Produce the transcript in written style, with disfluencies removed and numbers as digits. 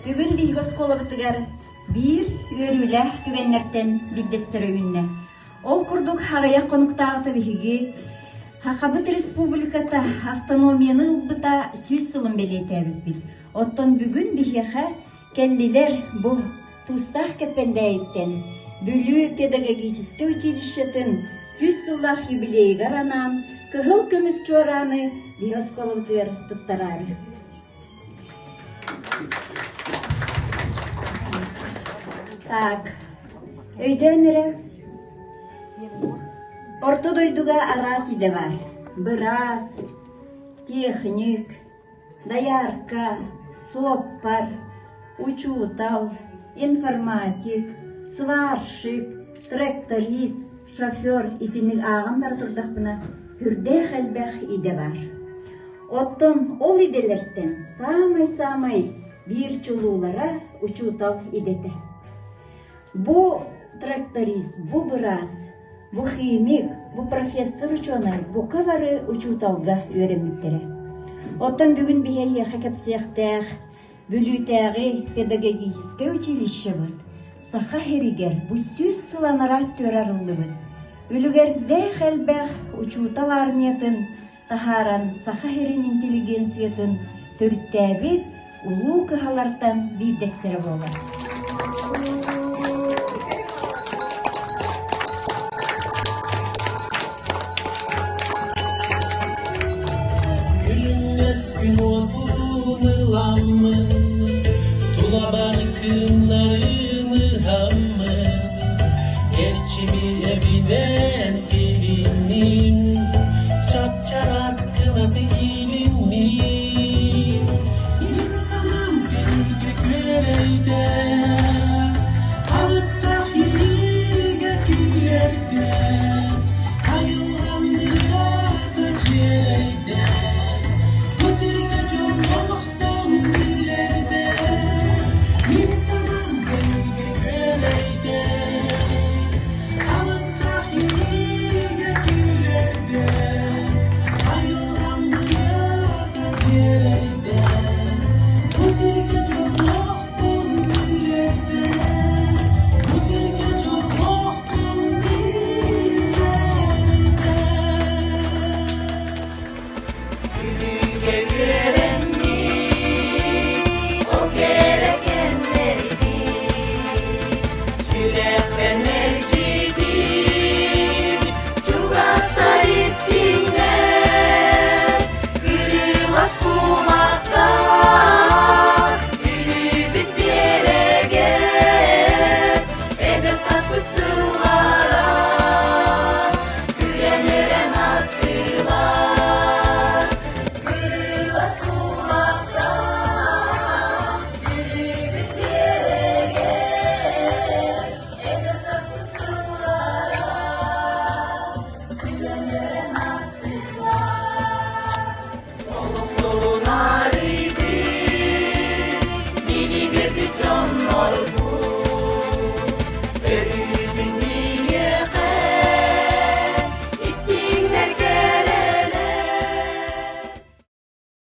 Бүгүн биһиги оскуолабытыгар биир үөрүүлээх түгэннэртэн биирдэстэрэ үүннэ. Ол курдук аҕыйах хонуктааҕыта биһиги Сахабыт Республиката автономияны ылбыта 100 сылын бэлиэтээбиппит. Оттон бүгүн биһиэхэ кэллилэр бу Туустаах Кэппэндээйиттэн Бүлүү педагогическай училищетын 100 сыллаах юбилейыгар анаан кыһыл көмүс чуорааны биһи оскуолабытыгар туттараары. Так, өйдөөн эрэ. Орто дойдуга араас идэ бар. Быраас, техник, доярка, суоппар, учуутал, информатик, сварщик, тракторист, шофер итинник ааҕан бара турдахпына, үрдээх элбэх идэ бар. Оттон ол идэлэртэн саамай-саамай биир чулуулара учуутал идэтэ. Бу тракторист, бу быраас, бу химик, бу профессор учуонай бука бары учууталга үөрэммиттэрэ. Оттон бүгүн биһиэхэ кэпсиэхтээх Бүлүүтээҕи педагогическай училищебыт Саха сиригэр бу 100 сыл анараа өттүгэр арыллыбыт үлүгэрдээх элбэх учуутал армиятын таһааран Саха сирин интеллигенциятын төрүттээбит улуу кыһалартан биирдэстэрэ буолар. Күлүмнэс күн уотун ыламмын, тулабар кыымнарын ыһаммын, эрчими эбинэн тилинним, чап-чараас кынаты иилинним. Мин санаам күндү күөрэйдэ, алыптаах иһиигэ киллэрдэ, айылҕам ырыата дьиэрэйдэ, бу сиргэ дьол олохтон биллэрдэ, мин санаам күндү күөрэйдэ, алыптаах иһиигэ киллэрдэ, айылҕам ырыата дьиэрэйдэ, бу сиргэ дьол олохтон биллэрдэ, бу сиргэ дьол олохтон биллэрдэ.